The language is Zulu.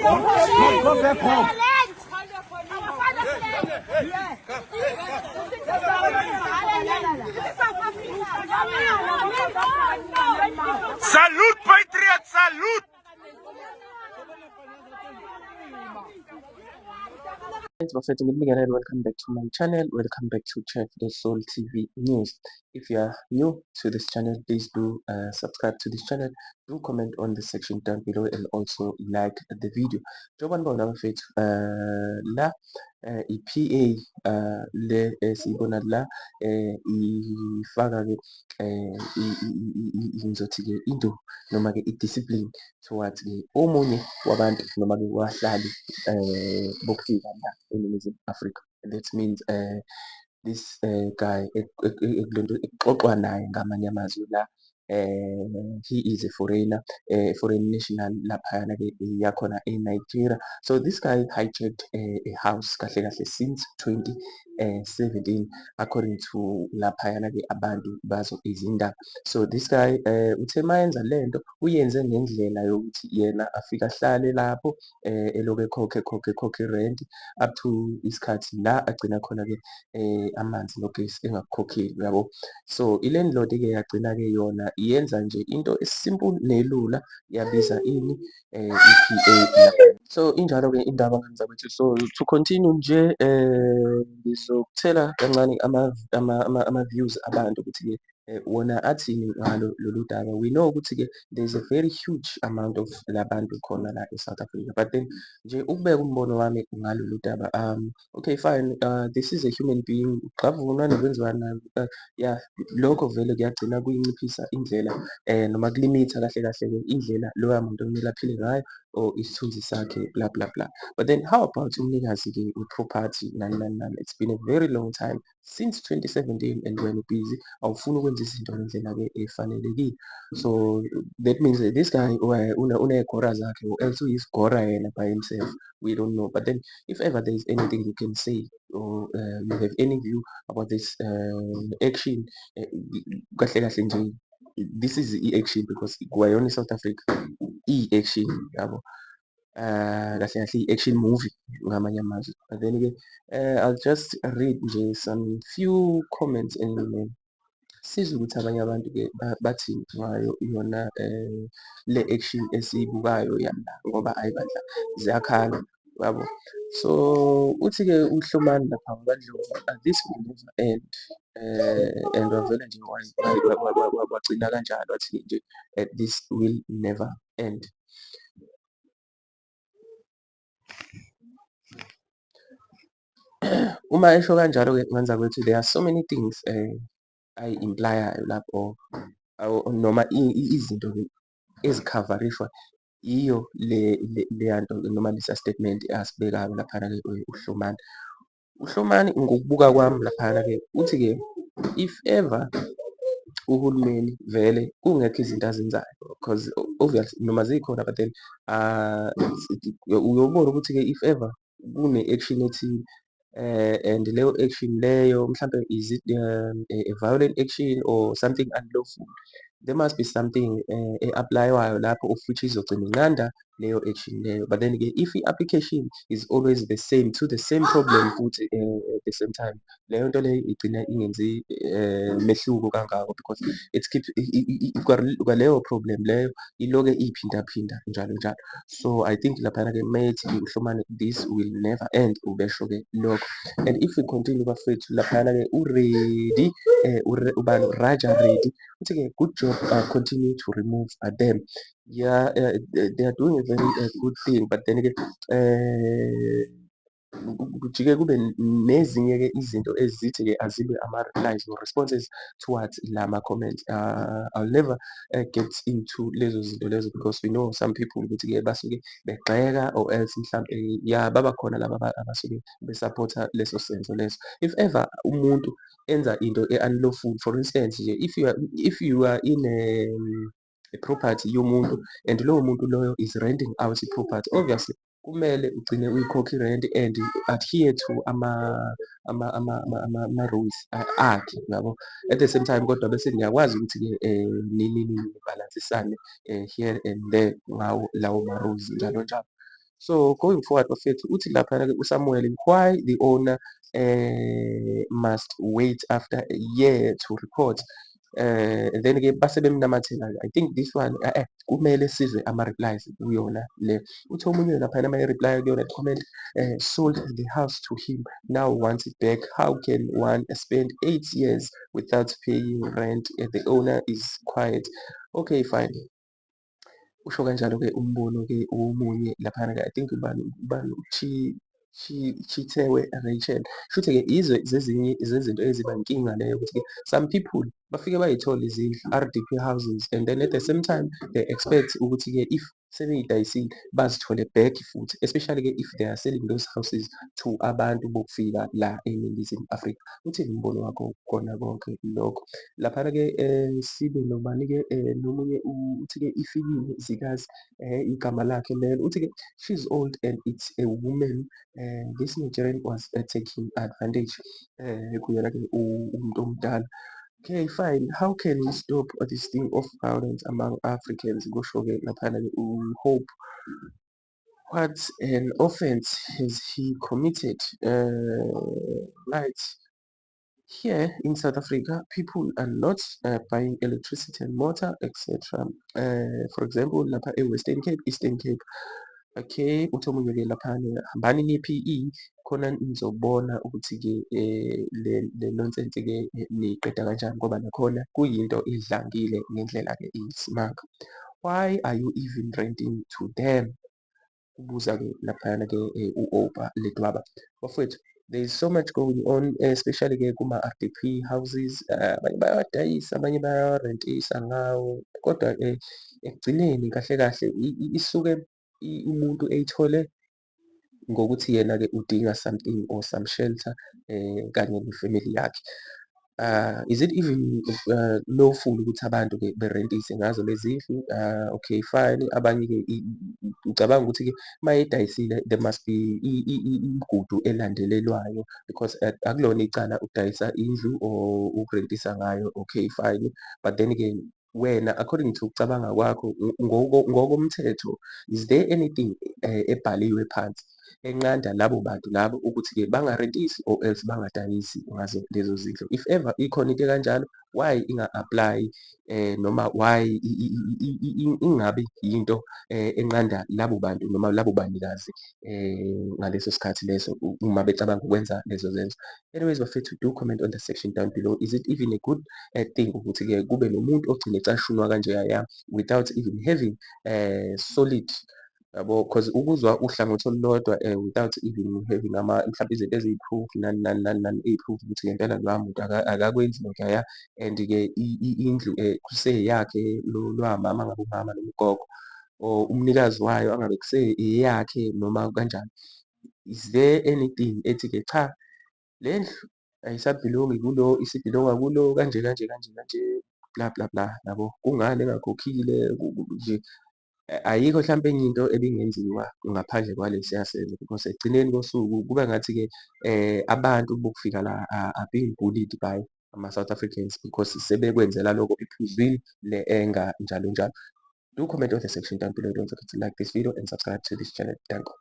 Go back home. Salute, Patriot, salute! Bafethu, ngikubingelele. Welcome back to my channel. Welcome back to Check the Soul TV News. If you are new to this channel, please do subscribe to this channel, do comment on the section down below and also like the video. Njengoba nibona, bafethu, la i-PA le esiyibona la ifaka ke ngizothi ke into noma ke i-discipline towards ke omunye wabantu noma ke wabahlali bokufika la eNingizimu Afrika. That means this guy ekulento ekuxoxwa naye, ngamanye amazwi la, he is a foreigner, foreign national laphayana ke yakhona eNigeria. So this guy hijacked a house kahle kahle since 2017, according to laphayana ke abantu bazo izindaba. So this guy uthe mayenza lento, uyenze ngendlela yokuthi yena afike ahlale lapho, eloku ekhokhe ekhokhe ekhokhe irenti up to isikhathi la agcina khona ke amanzi nogesi engakukhokheli, uyabo. So i-landlord ke yagcina ke yona iyenza nje into e-simple nelula, yabiza ini, i-PA. So injalo ke indaba, ngane zakwethu. So to continue nje, ngizokuthela kancane ama-views abantu ukuthi-ke wona athini ngalo lolu daba. We know ukuthi-ke there is a very huge amount of labantu khona la e-South Africa, but then nje ukubeka umbono wami ngalolu daba, okay, fine, this is a human being. Ugxavunwa nokwenziwa, yeah, lokho vele kuyagcina kuyinciphisa indlela noma kulimitha kahle kahle-ke indlela loya muntu okumele aphile ngayo or isithunzi sakhe, bla bla bla. But then how about umnikazi-ke we-property, nani nani nani? It's been a very long time, since 2017, and wena ubhizi awufuni ukwenza izinto ngendlela-ke efanelekile. So that means that this guy uney'gora zakhe or else uyisigora yena by himself, we don't know. But then if ever there is anything you can say or you have any view about this action, kahle kahle nje this is i-action, because kwayona i-South Africa iyi-action, yabo, kahle kahle i-action movie ngamanye amazwi. But then-ke I'll just read nje some few comments and sizwe ukuthi abanye abantu-ke bathini ngayo yona le action esiyibukayo yala, ngoba hhayi bandla, ziyakhala, yabo. So uthi-ke uHlomani lapha kaNdlovu, "This will never end," and wavele nje wagcina kanjalo, wathi nje, "This will never end." Uma esho kanjalo-ke, ngane zakwethu, there are so many things ayi-imply-ayo lapho noma izinto-ke ezi-cover-ishwa iyo le leya nto noma lesa statement asibekayo laphana-ke uHlomani. UHlomani, ngokubuka kwami laphana-ke, uthi-ke if ever uhulumeni vele kungekho izinto azenzayo, because obviously noma zikhona, but then uyobona ukuthi-ke if ever kune-action ethile and leyo action leyo mhlampe, is it a violent action or something unlawful, there must be something e-apply-wayo lapho, of which izogcina inqanda leyo action leyo. But then-ke if i-application is always the same to the same problem futhi at the same time, leyo nto leyo igcina ingenzi mehluko kangako, because it keeps kwaleyo problem leyo iloke iphindaphinda njalo njalo. So I think laphana-ke mayethi uHlomane, "This will never end," ubesho-ke lokho. And if we continue, bafethu, laphayana-ke u-Ready, ubani, Raja Reddy, uthi-ke, "Good job, continue to remove them." Yeah, they are doing a very good thing, but then-ke kujike kube nezinye-ke izinto ezithi-ke azibe ama-replies or responses towards lama comments. I'll never get into lezo zinto lezo, because we know some people ukuthi-ke basuke begxeka or else mhlampe, ya, babakhona laba abasuke be-support-a leso senzo leso. If ever umuntu enza into e-unlawful, for instance nje, if you are in a property yomuntu and lowo muntu loyo is renting out i-property, obviously kumele ugcine uyikhokha i-rent and adhere to ama-rules akhe, uyabo. At the same time kodwa bese niyakwazi ukuthi-ke nibhalansisane here and there ngawo lawo ma-rules, njalo njalo. So going forward, bafethu, uthi laphana-ke uSamuel, why the owner must wait after a year to report? And then-ke base bemnamathela-ke. I think this one, kumele sizwe ama-replies kuyona le. Uthi omunye laphana uma e-reply kuyona comment, "Sold the house to him, now wants it back. How can one spend 8 years without paying rent and the owner is quiet?" Okay, fine. Usho kanjalo-ke umbono-ke omunye laphana-ke. I think ubani ubani, Chithewe Rachel. Shuthi-ke izwe zezinye zezinto eziba inkinga leyo, ukuthi-ke some people bafike bay'thole izindlu, RDP houses, and then at the same time they expect ukuthi-ke if sebey'dayisile bazithole back futhi, especially-ke if they are selling those houses to abantu bokufika la eNingizimu Afrika. Uthini umbono wakho kona konke lokho? Laphana-ke sibe nobani-ke nomunye, uthi-ke ifikile Zikazi, igama lakhe lelo. Uthi-ke she's old and it's a woman. This Nigerian was taking advantage kuyena-ke umuntu omdala. Okay, fine. "How can we stop this thing of violence among Africans?" Kusho-ke laphana-ke uHope. "What an offense has he committed?" Right. "Here in South Africa, people are not buying electricity and water, etc. For example, lapha e-Western Cape, Eastern Cape." Okay, uthi omunye-ke laphana, hambani niye-PE khona nizobona ukuthi-ke le nonsense-ke niyiqeda kanjani, ngoba nakhona kuyinto edlangile ngendlela-ke eyisimanga. "Why are you even renting to them?" Kubuza-ke laphayana-ke u-Oupa Ledwaba. Bafowethu, there is so much going on, especially-ke kuma-RDP houses. Abanye bayawadayisa, abanye bayawarentisa ngawo, kodwa ekugcineni kahle kahle isuke umuntu eyithole ngokuthi yena-ke udinga something or some shelter kanye ne-family yakhe. Is it even lawful ukuthi abantu-ke berentise ngazo lezi ndlu? Okay, fine. Abanye-ke ngicabanga ukuthi-ke uma edayisile there must be imigudu elandelelwayo, because akulona icala ukudayisa indlu or ukurentisa ngayo, okay, fine. But then-ke wena, according to ukucabanga kwakho, ngokomthetho, is there anything ebhaliwe phansi enqanda labo bantu labo ukuthi-ke bangarentisi or else bangadayisi ngazo lezo zindlu? If ever ikhona into ekanjalo, why inga-apply noma why ingabi yinto enqanda labo bantu noma labo banikazi ngaleso sikhathi leso uma becabanga ukwenza lezo zenzo? Anyways, bafethu, do comment on the section down below. Is it even a good thing ukuthi-ke kube nomuntu ogcina ecashunwa kanjeyaya without even having solid, yabo? 'Cause ukuzwa uhlangothi olulodwa without even having mhlampe izinto eziyi-proof, nani nani nani nani, eyi-proof ukuthi ngempela loya muntu akakwenzi lokhuya, and-ke indlu kuseyakhe lowa mama, ngabe umama noma ugogo or umnikazi wayo, angabe kuseyakhe noma kanjani. Is there anything ethi-ke cha, le ndlu ayisabhilongi kulo, isibhilonga kulo, kanje kanje kanje kanje, bla bla bla, yabo? Kungani engakhokhile nje? Ayikho hlampe enye into ebingenziwa ngaphandle kwalesiya senzo, because ekugcineni kosuku kuba ngathi-ke abantu bokufika la are being bullied by ama-South Africans because sebekwenzela lokho ephuzwini le-anger, njalo njalo. Do comment on the section down below. Don't forget to like this video and subscribe to this channel. Danko.